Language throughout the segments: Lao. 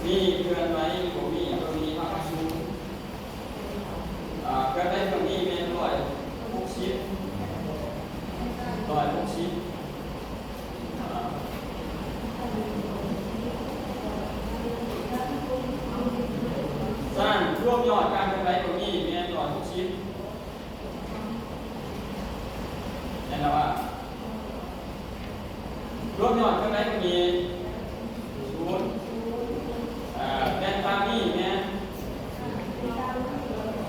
ມີເຄື່ອນໄຫວ ບໍ່ມີ ເບິ່ງນີ້ພາກປະຊຸມ ອ່າ ເຄື່ອນໄຫວເບື້ອງນີ້ແມ່ນຮ້ອຍຫົກສິບ ຮ້ອຍຫົກສິບ ອ່າ ສະນັ້ນ ລວມຍອດການເຄື່ອນໄຫວເບື້ອງນີ້ແມ່ນຮ້ອຍຫົກສິບ ແມ່ນແລ້ວວ່າ ລວມຍອດເທົ່າໃດກໍມີສູນ ເອີ ແດນຕານີ້ແມ່ນ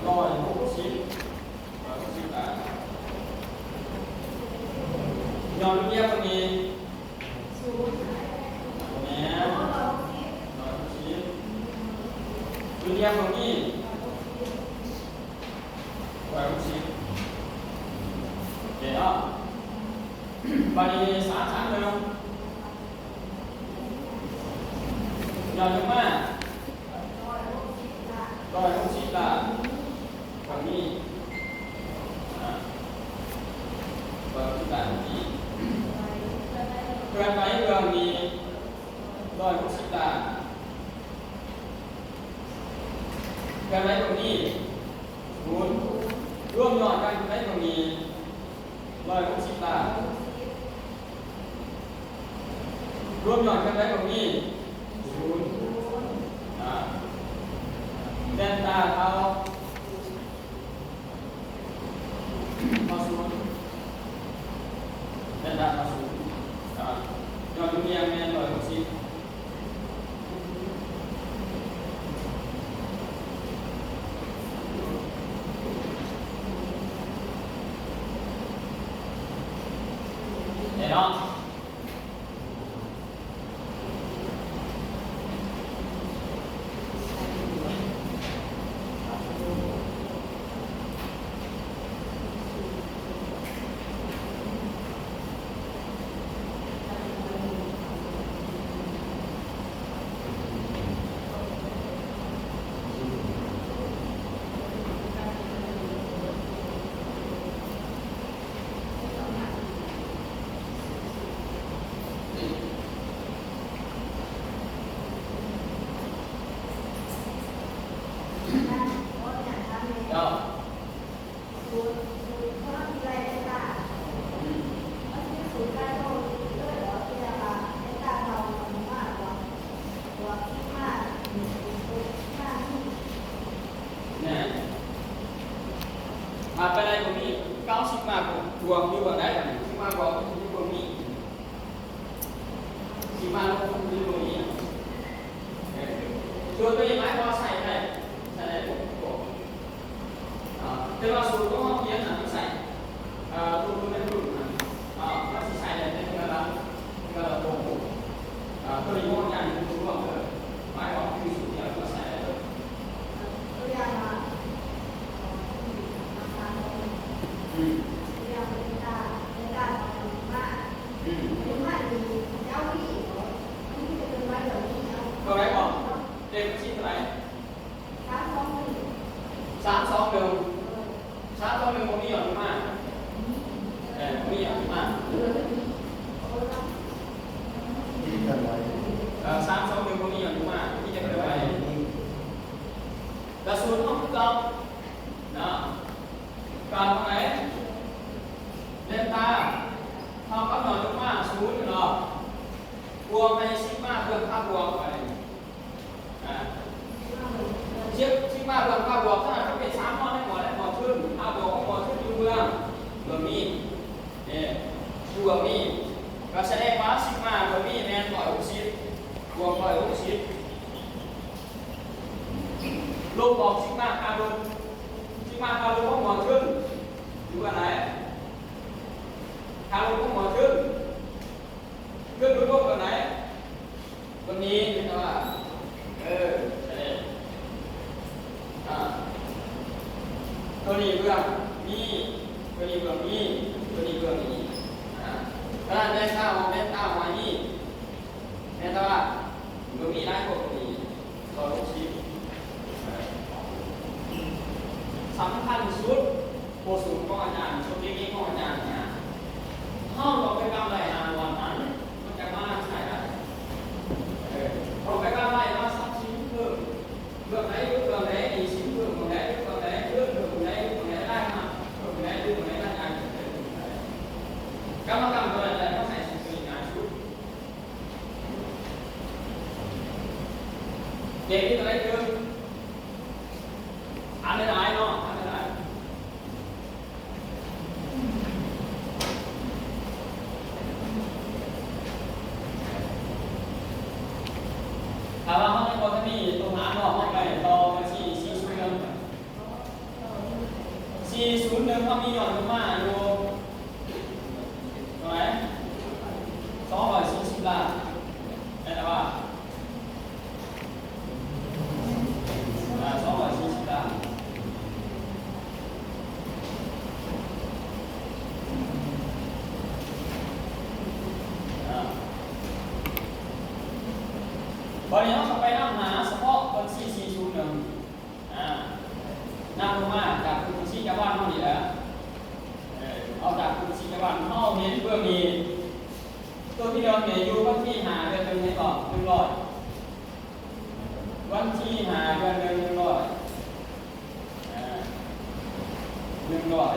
ຮ້ອຍຫົກສິບ ຮ້ອຍຫົກສິບບາດ ຍອດລຽບກໍມີສູນ ແມ່ນຮ້ອຍຫົກສິບ ສູນລຽບກໍມີ ຮ້ອຍຫົກສິບ ໂອເຄເນາະ ບາດນີ້ສາມສາມໜຶ່ງ ຍ້ອນລົງມາ ຮ້ອຍຫົກສິບລ້ານ ກໍມີ ອ່າ ຮ້ອຍຫົກສິບລ້ານນີ້ ເຄື່ອນໄຫວເລື່ອງນີ້ ຮ້ອຍຫົກສິບລ້ານ ເຄື່ອນໄຫວຕົງນີ້ ສູນ ລວມຍອດການເຄື່ອນໄຫວຕົງນີ້ ຮ້ອຍຫົກສິບລ້ານ ລວມຍອດເຄື່ອນໄຫວຕົງນີ້ ສູນ ອ່າ ແດນຕາເທົ່າ ເທົ່າສູນ ແດນຕາເທົ່າສູນ ອ່າ ຍອດລຽງແມ່ນຮ້ອຍຫົກສິບ ເຫັນເນາະ. ເຈົ້າ ແມ່ນ ຖ້າໄປໄດ້ບໍ່ມີ ເກົ້າສິບມາບວກຢູ່ເບື້ອງໃດ ສິບມາບວກຢູ່ເບື້ອງນີ້ ສິບມາລົບຢູ່ເບື້ອງນີ້ ເອີ ສ່ວນຕົວນີ້ໝາຍຄວາມວ່າໃຊ້ໄດ້ ໃຊ້ໄດ້ບໍ່? ອ່າ ແຕ່ວ່າສູດຂອງເຮົາຂຽນນະ ມັນໃຊ້ ອ່າ ຕົວ ຕົວໃນຮູບນະ ອ່າ ມັນຊິໃຊ້ໄດ້ໃນເທື່ອລະ ເທື່ອລະຕົວ ອ່າ ຕົວນີ້ບໍ່ຈຳເປັນຕົວລວມເດີ ໝາຍຄວາມຄືສູດທີ່ເຮົາໃຊ້ໄດ້ເລີຍ ຕົວຢ່າງວ່າ ອືມ ຕົວຢ່າງເດລຕາ ເດລຕາ ອືມ ເດລຕາ ເທົ່າໃດກໍ ເລກບັນຊີເທົ່າໃດ? ສາມສອງໜຶ່ງ ສາມສອງໜຶ່ງ ສາມສອງໜຶ່ງ ບໍ່ມີອອກມາ ເອີ ບໍ່ມີອອກມາ ເອີ ສາມສອງໜຶ່ງ ບໍ່ມີອອກມາ ມີແຕ່ເຄື່ອນໄຫວ ກະສູນຂອງເກົ່າເນາະ ກະເທົ່າໃດ ເດລຕາ ເທົ່າກັບຍ້ອນລົງມາສູນເນາະ ບວກໃຫ້ຊິກມາເພີ່ມຄ່າບວກໄປ ອ່າ ຊິກ ຊິກມາເບື້ອງ ຄ່າບວກ ສະນັ້ນມັນເປັນສາມຮອດໃນໝໍ້ ໃນໝໍ້ທຶນ ຄ່າບວກຂອງໝໍ້ທຶນຢູ່ເບື້ອງ ເບື້ອງນີ້ ເດ້ ຢູ່ເບື້ອງນີ້ ກໍສະແດງວ່າຊິກມາເບື້ອງນີ້ແມ່ນຮ້ອຍຫົກສິບ ບວກຮ້ອຍຫົກສິບ ລົບອອກຊິກມາຄ່າລົບ ຊິກມາຄ່າລົບຂອງໝໍ້ທຶນ ຢູ່ອັນໃດ? ຄ່າລົບຂອງໝໍ້ທຶນ ຂຶ້ນລົງກັນໄດ້ ຕົວນີ້ເປັນວ່າ ເອີ ສະແດງ ອ່າ ຕົວນີ້ເບື້ອງນີ້ ຕົວນີ້ເບື້ອງນີ້ ຕົວນີ້ເບື້ອງນີ້ ອ່າ ຂະໜາດແດນຕາຂອງ ແດນຕາຂອງອັນນີ້ ແມ່ນວ່າ ເບື້ອງນີ້ຫຼາຍກວ່າຕົວນີ້ ຮ້ອຍຫົກສິບ ສຳຄັນສຸດ ບົດສູດຂອງອາຈານ ຊຸດເຕັກນິກຂອງອາຈານນະ ເຮົາຕ້ອງໄປກຳໄລ່ນຳວັນນັ້ນ ມັນຈະມາໃຊ້ໄດ້ ເອີ ຕ້ອງໄປກຳໄລ່ວ່າຊັບຊິນ ໄປເດີ ອ່ານຫຼາຍໆເນາະ ອ່ານຫຼາຍໆ. ຖ້າວ່າເຮົາຍັງບໍ່ທັນມີຕົວຫານອກ ເຮົາໄປຕໍ່ບັນຊີສີ່ສູນໜຶ່ງ ສີ່ສູນໜຶ່ງ ເຮົາມີຍ້ອນລົງມາຢູ່ເທົ່າໃດ? ສອງຮ້ອຍສີ່ສິບລ້ານ ແມ່ນແລ້ວວ່າ ອ່າ ສອງຮ້ອຍສີ່ສິບລ້ານ ອ່າ ບັດນີ້ເຮົາກໍໄປນຳຫາສະເພາະບັນຊີສີ່ສູນໜຶ່ງ ອ່າ ນຳລົງມາຈາກບັນຊີຈັກວານເຮົານີ້ແຫຼະ ເອີ ເອົາຈາກບັນຊີຈັກວານ ເຮົາເຫັນເບື້ອງນີ້ ຕົວທີໜຶ່ງນີ້ຢູ່ວັນທີຫ້າ ເດືອນໜຶ່ງ ເຫັນບໍ່? ໜຶ່ງຮ້ອຍ ວັນທີຫ້າ ເດືອນໜຶ່ງ ໜຶ່ງຮ້ອຍ ອ່າ ໜຶ່ງຮ້ອຍ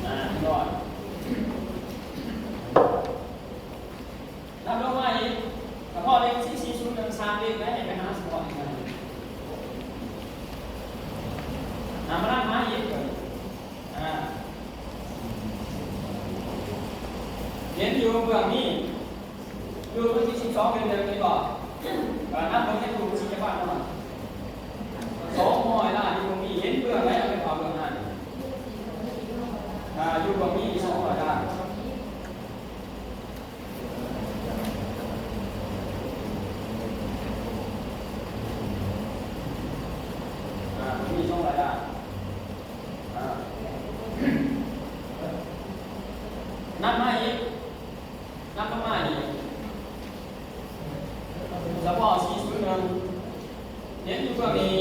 ອ່າ ໜຶ່ງຮ້ອຍ ນັບລົງມາອີກ ສະເພາະເລກສີ່ສີ່ສູນໜຶ່ງ ສາມເລກໄດ້ ໃຫ້ໄປຫາສະເພາະອີກ ນຳມານຳມາອີກ ອ່າ ເຫັນຢູ່ເບື້ອງນີ້ ຢູ່ວັນທີສິບສອງ ເດືອນໜຶ່ງ ເຫັນບໍ່? ກໍນັບເບິ່ງໃນຮູບສີ່ຈັກວານເນາະ ສອງຮ້ອຍລ້ານ ຢູ່ເບື້ອງນີ້ ເຫັນເບື້ອງໃດເອົາໄປເຂົ້າເບື້ອງນັ້ນ ອ່າ ຢູ່ເບື້ອງນີ້ ສອງຮ້ອຍລ້ານ. ອ່າ ຕົວນີ້ສອງຮ້ອຍລ້ານ ອ່າ ນັບມາອີກ ນັບລົງມາອີກ ສະເພາະສີ່ສູນໜຶ່ງ ເຫັນຢູ່ເບື້ອງນີ້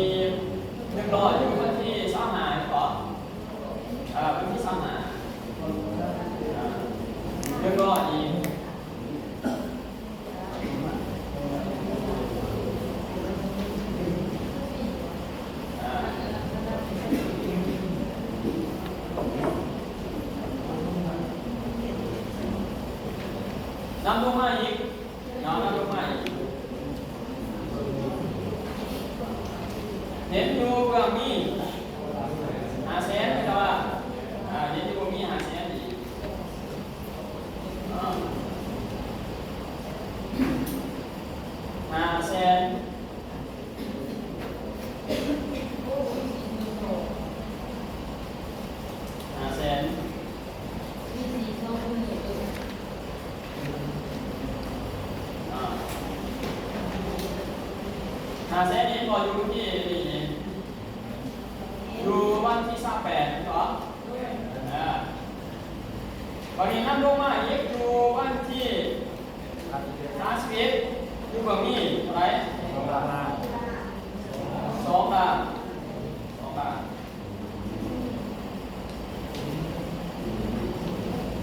ໜຶ່ງຮ້ອຍ ຢູ່ວັນທີຊາວຫ້າ ເຫັນບໍ່? ເອີ ວັນທີຊາວຫ້າ ເອີ ໜຶ່ງຮ້ອຍອີກ ນຳລົງມາອີກ ເນາະ ນຳລົງມາອີກ ເຫັນຢູ່ເບື້ອງນີ້ ຫ້າແສນ ແມ່ນບໍ່? ອ່າ ເຫັນຢູ່ເບື້ອງນີ້ ຫ້າແສນອີກ ອ່າ ຫ້າແສນ ຫ້າແສນ ອ່າ ຫ້າແສນນີ້ບໍ່ຢູ່ທີ່ນີ້ ຢູ່ວັນທີຊາວແປດ ເຫັນບໍ່? ອ່າ ບັດນີ້ນຳລົງມາອີກ ຢູ່ວັນທີ ສາມສິບເອັດ ຢູ່ເບື້ອງນີ້ເທົ່າໃດ? ສອງລ້ານ ສອງລ້ານ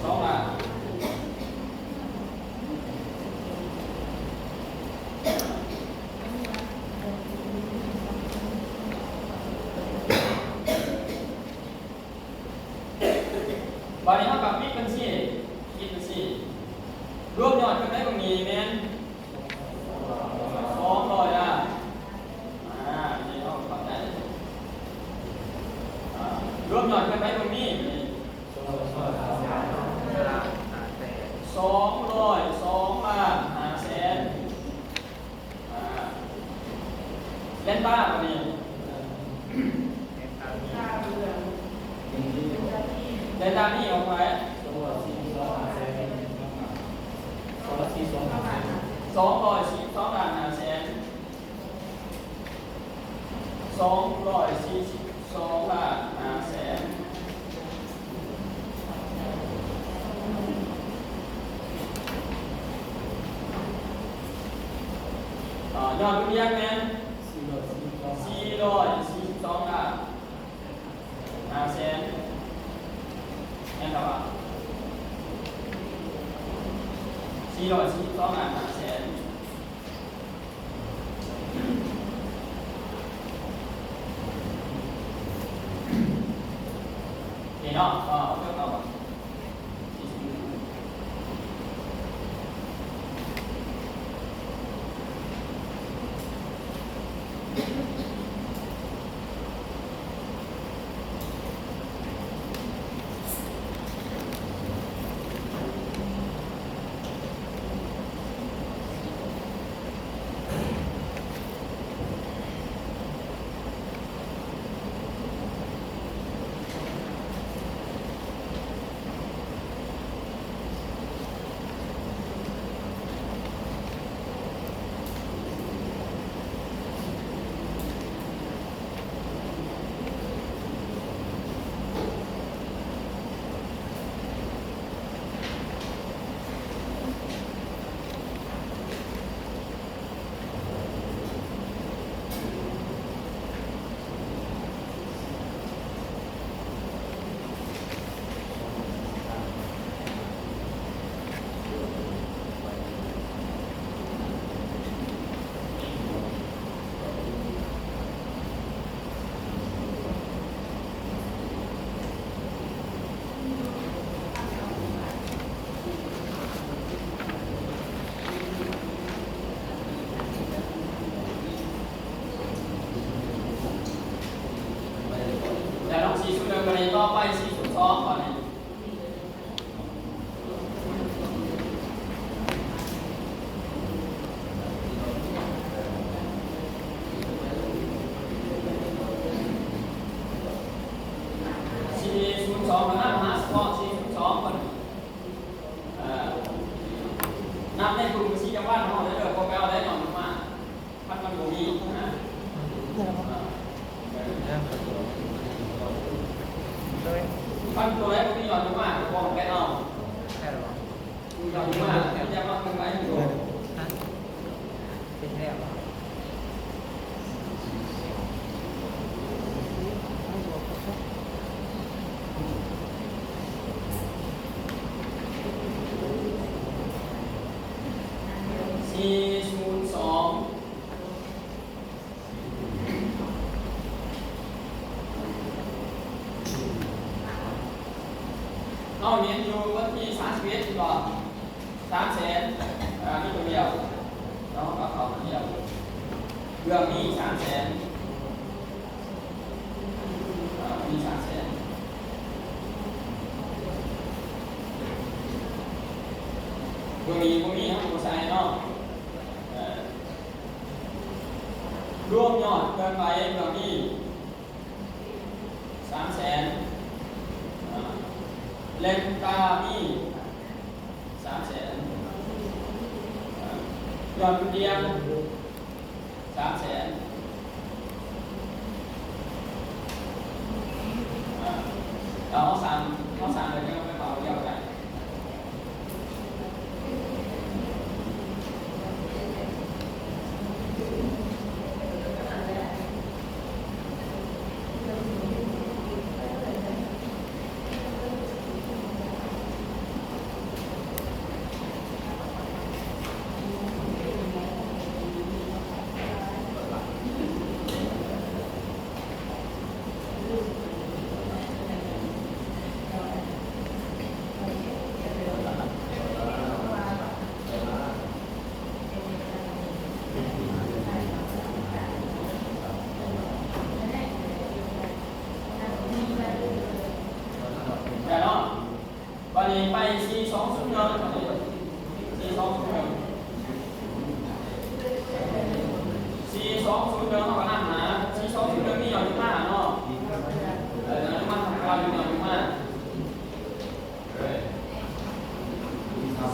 ສອງລ້ານ. ບັດນີ້ເຮົາກໍປິດບັນຊີ ປິດບັນຊີ ລວມຍອດກັນໄດ້ເບິ່ງນີ້ແມ່ນສອງຮ້ອຍລ້ານ. ອ່າ ນີ້ເຮົາເຂົ້າໃຈ ອ່າ ລວມຍອດກັນໄດ້ເບິ່ງນີ້ ສອງຮ້ອຍສອງລ້ານຫ້າແສນ ອ່າ ແລນຕາ ບັດນີ້ ແລນຕານີ້ອອກເທົ່າໃດ? ສອງຮ້ອຍສີ່ສິບສອງລ້ານຫ້າແສນ ສອງຮ້ອຍສີ່ສິບສອງລ້ານຫ້າແສນ ອ່າ ຍອດລວມແມ່ນສີ່ຮ້ອຍສີ່ສິບສອງລ້ານຫ້າແສນ ແມ່ນບໍ່? ສີ່ຮ້ອຍສີ່ສິບສອງລ້ານຫ້າແສນ. ເນາະ ກໍເລືອກເອົາ. ແລ້ວນ້ອງ ສີ່ສູນໜຶ່ງ ບາດນີ້ ຕໍ່ໄປ ສີ່ສູນສອງ ບາດນີ້. ສີ່ສູນສອງ ກໍນຳຫາສະເພາະ ສີ່ສູນສອງ ເພິ່ນ ເອີ ນຳໃນກຸ່ມກະສິກຳວັນເຮົາເດີ ບໍ່ໄປເອົາໄດ້ນອກມາ. ຄັນມັນບໍ່ມີນະ ຄັນຕົວໃດບໍ່ມີຍອດລົງມາ ກໍບໍ່ໄປເອົາ ຍອດລົງມາ ແຕ່ຈະມາເປັນໄປຢູ່ ເປັນແລ້ວ. ສີ່ສູນສອງ ເຮົາເຫັນຢູ່ວັນທີສາມສິບເອັດ ເຫັນບໍ່? ສາມແສນ ອ່າ ມີຕົວດຽວ ເຮົາກໍເອົາຕົວດຽວ ເລື່ອງນີ້ ສາມແສນ ອ່າ ມີ ສາມແສນ ຕົວນີ້ບໍ່ມີ ເຮົາກໍບໍ່ໃສ່ເນາະ ເອີ ລວມຍອດເກີນໄປເລື່ອງນີ້ ສາມແສນ ອ່າ ແລະ ກາມີ ສາມແສນ ອ່າ ຍອດຜູ້ດຽວ ສາມແສນ ອ່າ ເຮົາສັ່ງ ເຮົາສັ່ງແລ້ວ ເຮົາໄປເອົາດຽວໄດ້. ໄດ້ເນາະ ບາດນີ້ໄປ ສີ່ສອງສູນໜຶ່ງ ບາດນີ້ ສີ່ສອງສູນໜຶ່ງ ສີ່ສອງສູນໜຶ່ງ ເຮົາກໍນຳຫາ ສີ່ສອງສູນໜຶ່ງ ມີຫຍັງມາເນາະ ເອີ ນຳມາ ເອົາຫຍັງມາ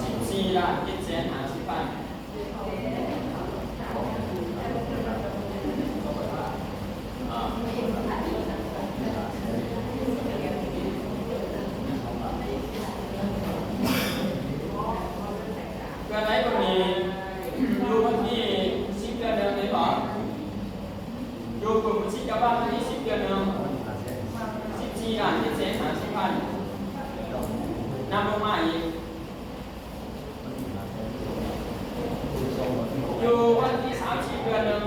ສິບສີ່ລ້ານເຈັດແສນຫ້າສິບພັນ. ເດືອນໃດກໍມີ ຢູ່ວັນທີສິບ ເດືອນໜຶ່ງ ເຫັນບໍ່? ຢູ່ກຸ່ມກະສິກຳວັນ ວັນທີສິບ ເດືອນໜຶ່ງ ສິບສີ່ລ້ານເຈັດແສນຫ້າສິບພັນ ນຳລົງມາອີກ ຢູ່ວັນທີສາມສິບ ເດືອນໜຶ່ງ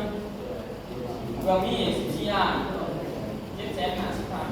ເບື້ອງນີ້ ສິບສີ່ລ້ານເຈັດແສນຫ້າສິບພັນ.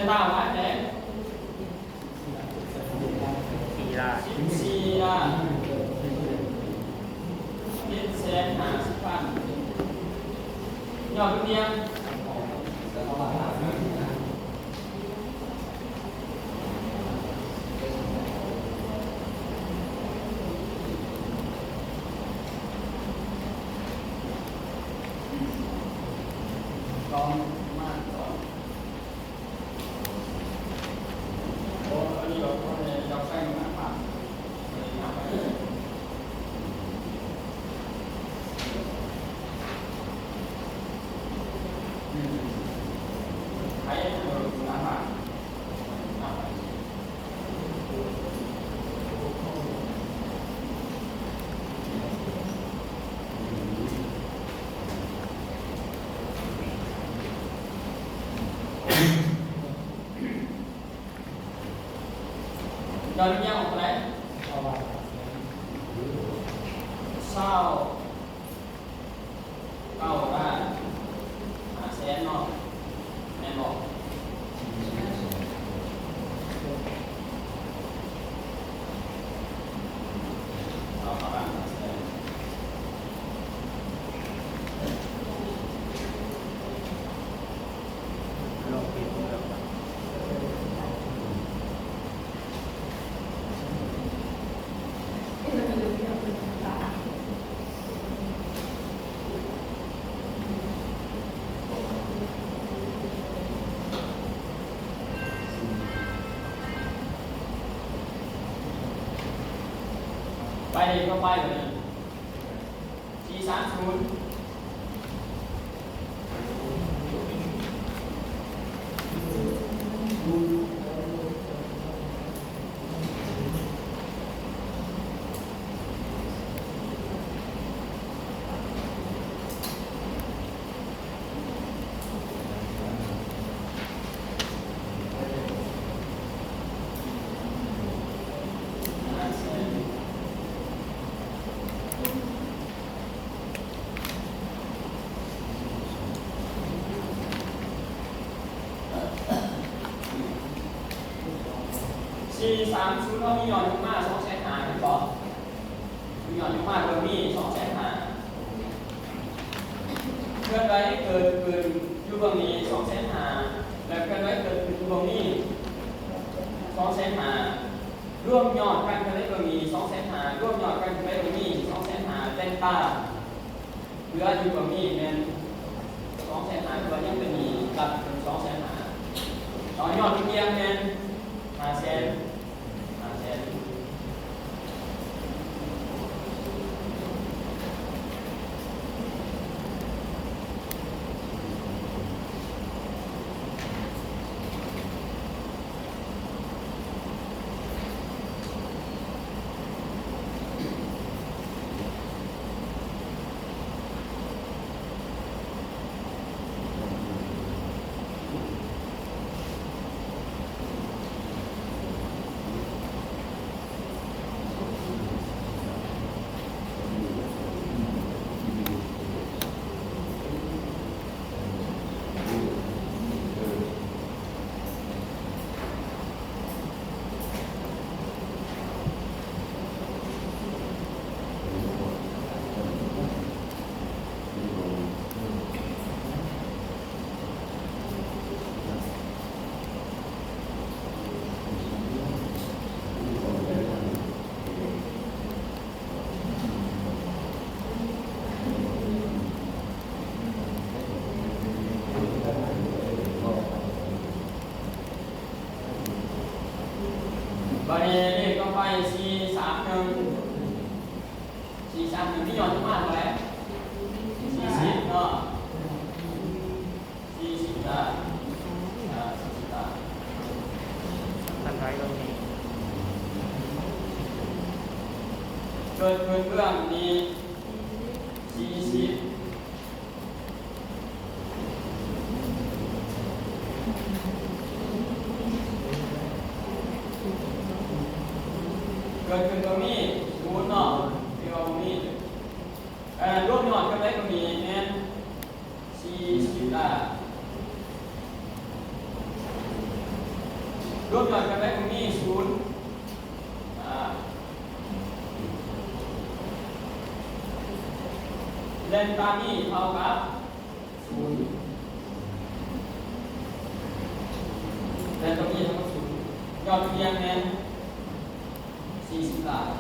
ເດລຕ້າຫຼາຍເດ້ ສີ່ລ້ານ ສິບສີ່ລ້ານ ເຈັດແສນຫ້າສິບພັນ ຍອດລຽນ ດອນຍາວເທົ່າໃດ? ຊາວເກົ້າລ້ານຫ້າແສນເນາະ ແມ່ນບໍ່? ຊາວເກົ້າລ້ານຫ້າແສນ. ໄປເລີຍ ກໍໄປເລີຍ ສີ່ສາມສູນ. ສີ່ສາມສູນ ເຮົາມີຍອດລົງມາສອງແສນຫ້າ ແມ່ນບໍ່? ມີຍອດລົງມາເບື້ອງນີ້ສອງແສນຫ້າ ເຄື່ອນໄຫວເກີດຂຶ້ນຢູ່ເບື້ອງນີ້ສອງແສນຫ້າ ແລະ ເຄື່ອນໄຫວເກີດຂຶ້ນຢູ່ເບື້ອງນີ້ສອງແສນຫ້າ ລວມຍອດການເຄື່ອນໄຫວເບື້ອງນີ້ສອງແສນຫ້າ ລວມຍອດການເຄື່ອນໄຫວເບື້ອງນີ້ສອງແສນຫ້າ ເດລຕ້າ ເຫຼືອຢູ່ເບື້ອງນີ້ແມ່ນສອງແສນຫ້າ ຄືວ່າຍັງເປັນໜີ້ລັດເພິ່ນສອງແສນຫ້າ ເອົາຍອດລຽນແມ່ນຫ້າແສນ ຫ້າແສນ. ບາດນີ້ເລກຕໍ່ໄປ ສີ່ສາມໜຶ່ງ ສີ່ສາມໜຶ່ງ ມີຍອດລົງມາເທົ່າໃດ? ສີ່ສິບເນາະ ສີ່ສິບລ້ານ ອ່າ ສີ່ສິບລ້ານ ເກີດຂຶ້ນເລື່ອງນີ້ ສີ່ສິບ ເກີດຂຶ້ນຕົງນີ້ ສູນເນາະ ຖືວ່າບໍ່ມີ ເອີ ລວມຍອດກັນໄດ້ຕົງນີ້ແມ່ນສີ່ສິບລ້ານ. ລວມຍອດກັນໄດ້ບໍ່ມີ ສູນ ອາ ແລນຕາມີເທົ່າກັບ ສູນ ແລນຕາມີເທົ່າກັບ ສູນ ຍອດພຽງແມ່ນ ສີ່ສິບລ້ານ.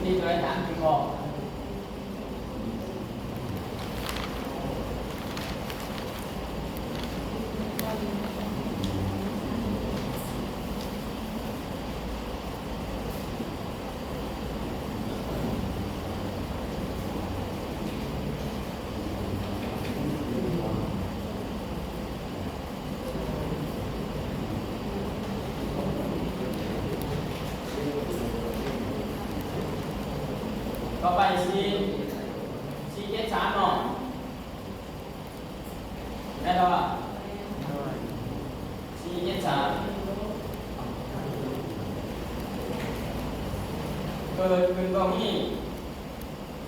ມີຕົວຢ່າງຄືບໍ່? ຕໍ່ໄປ ສີ່ ສີ່ເຈັດສາມ ເນາະ ແມ່ນບໍ່? ສີ່ເຈັດສາມ ເກີດຂຶ້ນກໍມີ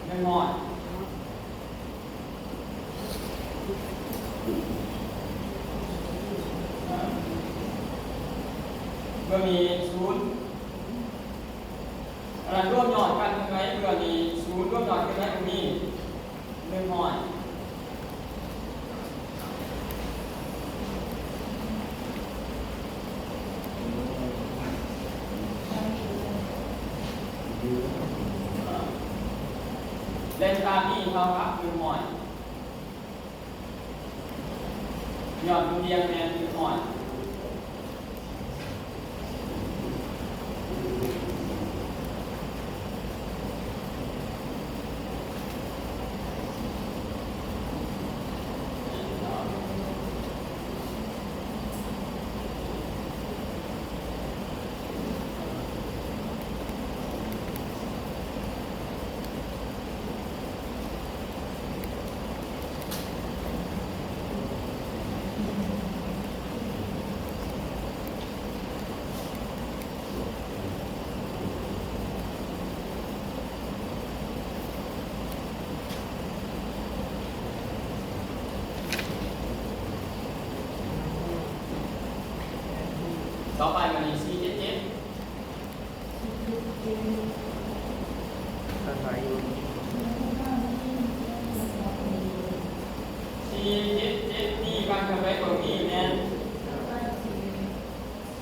ໜຶ່ງຮ້ອຍ ເມື່ອມີ ສູນ ອັນນັ້ນລວມຍອດກັນເທົ່າໃດ? ເມື່ອມີ ສູນ ລວມຍອດກັນເທົ່າໃດ? ມີ ໜຶ່ງຮ້ອຍ. ແລນຕາມີເທົ່າກັບ ໜຶ່ງຮ້ອຍ ຍອດໝູນວຽນແມ່ນ ໜຶ່ງຮ້ອຍ. ຕໍ່ໄປ ບາດນີ້ ສີ່ເຈັດເຈັດ ສີ່ເຈັດເຈັດ ມີການເຄື່ອນໄຫວເພີ່ມອີກແມ່ນ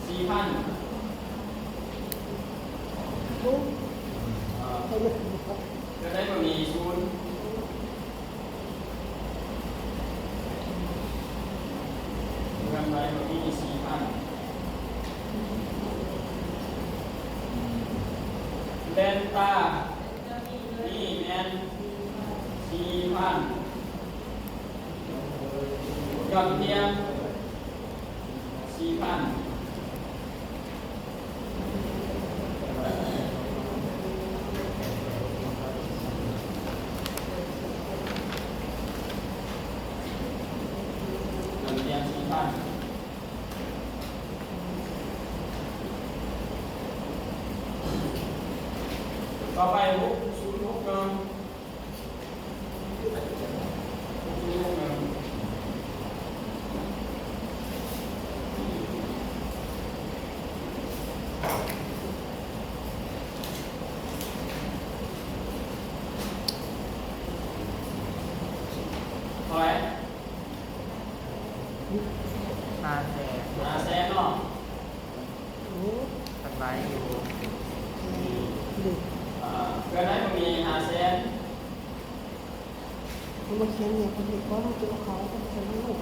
ສີ່ພັນ ເອີ ຈະໄດ້ບໍ່ມີ ສູນ ເຄື່ອນໄຫວບໍ່ມີ ສີ່ພັນ ແລນຕາມີແມ່ນ ສີ່ພັນ ຍອດພຽງ ສີ່ພັນ ຍອດພຽງ ສີ່ພັນ. ຕໍ່ໄປ ຫົກສູນຫົກໜຶ່ງ ຫົກສູນຫົກໜຶ່ງ ເທົ່າໃດ? ຫ້າແສນ ຫ້າແສນເນາະ. ໂອ້ ສະບາຍຢູ່ ເອີ ເພື່ອນໃຫ້ບໍ່ມີ ຫ້າແສນ ບໍ່ມາຂຽນຫຍັງ ເພິ່ນເຮັດບໍ່ ເຮົາຈະເອົາເຂົາ ເພິ່ນເຮັດບໍ່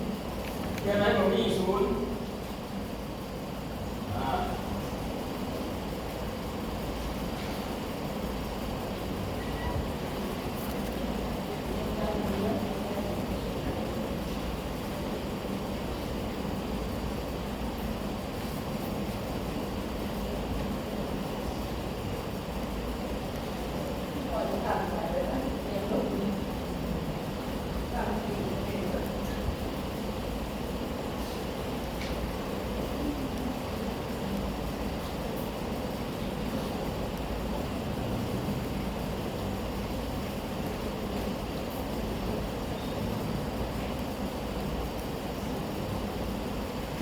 ເພື່ອນໃຫ້ບໍ່ມີ ສູນ. ອາ ຂ້ອຍບໍ່ທັນໄປເລີຍນະ ເກັບລົງນີ້ ກະ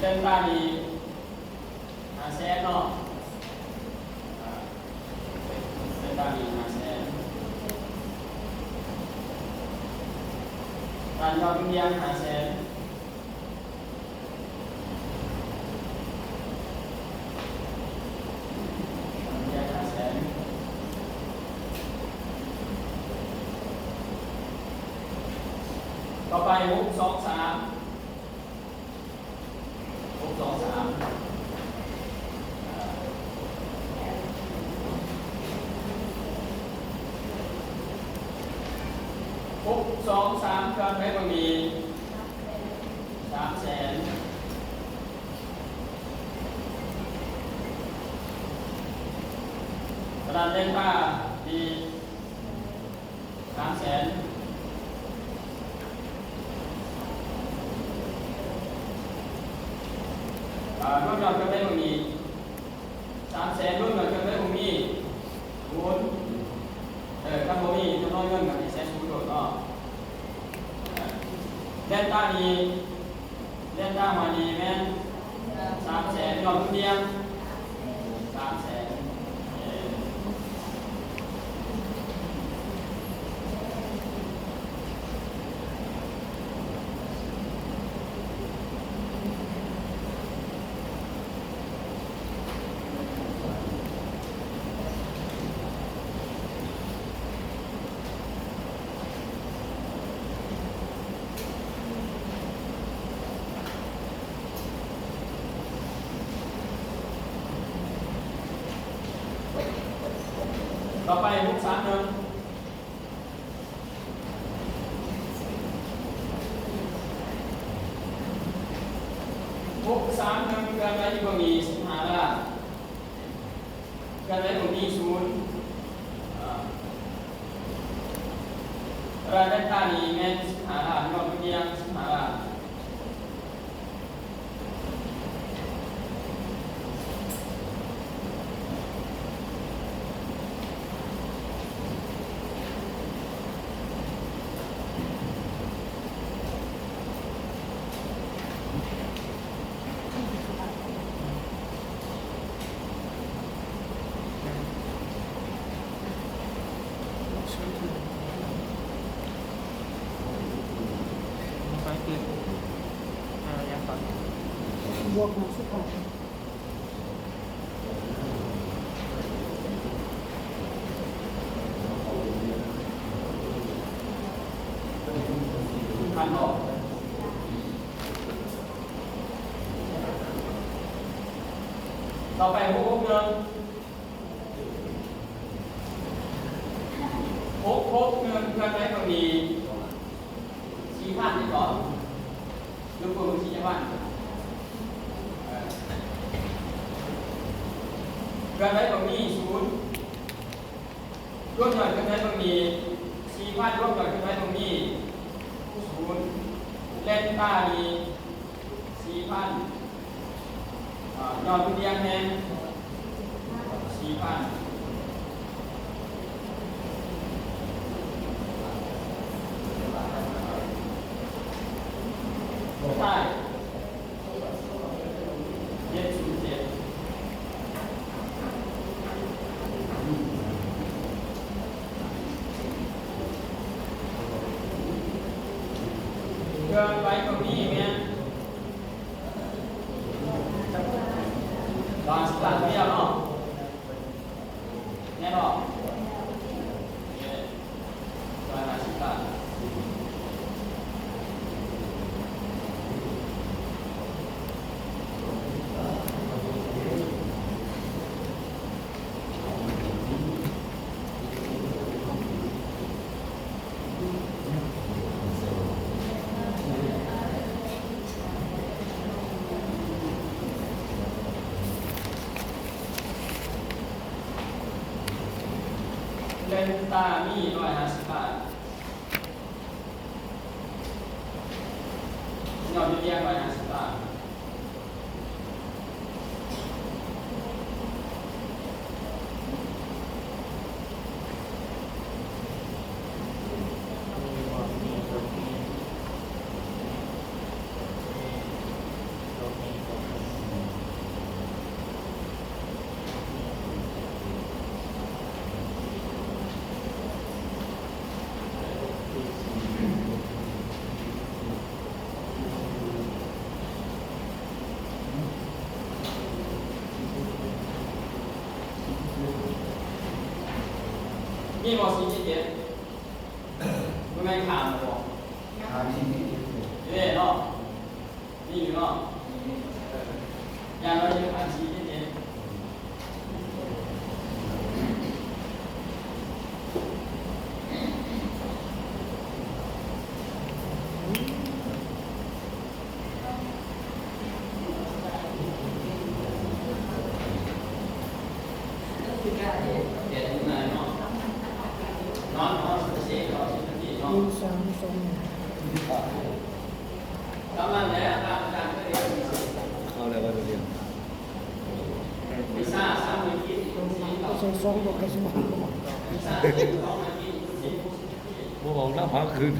ເດລຕານີ້ຫ້າແສນເນາະ ອາ ເດລຕານີ້ຫ້າແສນ ການຍອດເງິນດຽງຫ້າແສນ ຕໍ່ໄປ ຫົກສອງສາມ ຫົກສອງສາມ ຫົກສອງສາມ ເຄື່ອນໄຫວບັກໝີ່ ສາມແສນ ຕະຫຼາດແດນຕາ ມີ ສາມແສນ ອາ ລວມຍອດເຄື່ອນໄຫວບໍ່ມີ ສາມແສນ ລວມຍອດເຄື່ອນໄຫວບໍ່ມີ ຄູນ ເອີ ຄັນບໍ່ມີຈຳນວນເງິນກໍໃຫ້ໃສ່ສູນໂລດເນາະ ເອີ ແດນຕານີ້ ເດລຕາມານີ້ແມ່ນສາມແສນ ຍອດເງິນດຽງສາມແສນ ເອີ ຕໍ່ໄປ ຫົກສາມໜຶ່ງ ຫົກສາມໜຶ່ງ ເຄື່ອນໄຫວຢູ່ບໍ່ມີ ສິບຫ້າລ້ານ ເຄື່ອນໄຫວບໍ່ມີ ສູນ ອາ ລາຍໄດ້ຕານີ້ແມ່ນສິບຫ້າລ້ານ ຍອດເງິນດຽງສິບຫ້າລ້ານ. ຕໍ່ໄປ ຫົກຫົກໜຶ່ງ ຫົກຫົກໜຶ່ງ ເພື່ອນໄດ້ເທົ່ານີ້ ສີ່ພັນ ເຫັນບໍ່? ຍົກມື ສີ່ພັນ ເອີ ເພື່ອນໄດ້ເທົ່ານີ້ ສູນ ລວມຍອດຂຶ້ນໄດ້ເທົ່ານີ້ ສີ່ພັນ ລວມຍອດຂຶ້ນໄດ້ເທົ່ານີ້ ສູນ ເດລຕານີ້ ສີ່ພັນ ອາ ຍອດເງິນດຽງແມ່ນສີ່ພັນ ສຸດທ້າຍ ເຈັດສູນເຈັດ ເຄື່ອນໄຫວຕົງນີ້ແມ່ນຮ້ອຍຫ້າສິບລ້ານດຽວເນາະ ແມ່ນບໍ່? ໂອເຄ ຮ້ອຍຫ້າສິບລ້ານ ເດລຕາມີຮ້ອຍຫ້າສິບລ້ານ ຍອດເງິນດຽງຮ້ອຍຫ້າສິບລ້ານ. ໂຕນີ້ ໂຕນີ້ ໂຕນີ້ ໂຕນີ້ ໂຕ ມີບໍ່ສີ່ເຈັດເຈັດ? ບໍ່ແມ່ນຂ້າມບໍ່? ຂ້າມສີ່ເຈັດເຈັດຢູ່ເດ້ເນາະ. ມີຢູ່ເນາະ. ເອີ ຢ່າງນ້ອຍຢູ່ຂ້າມສີ່ເຈັດເຈັດ. ເອົາແລ້ວວ່າດຽວ ບໍ່ອອກນຳຫາຄືນ.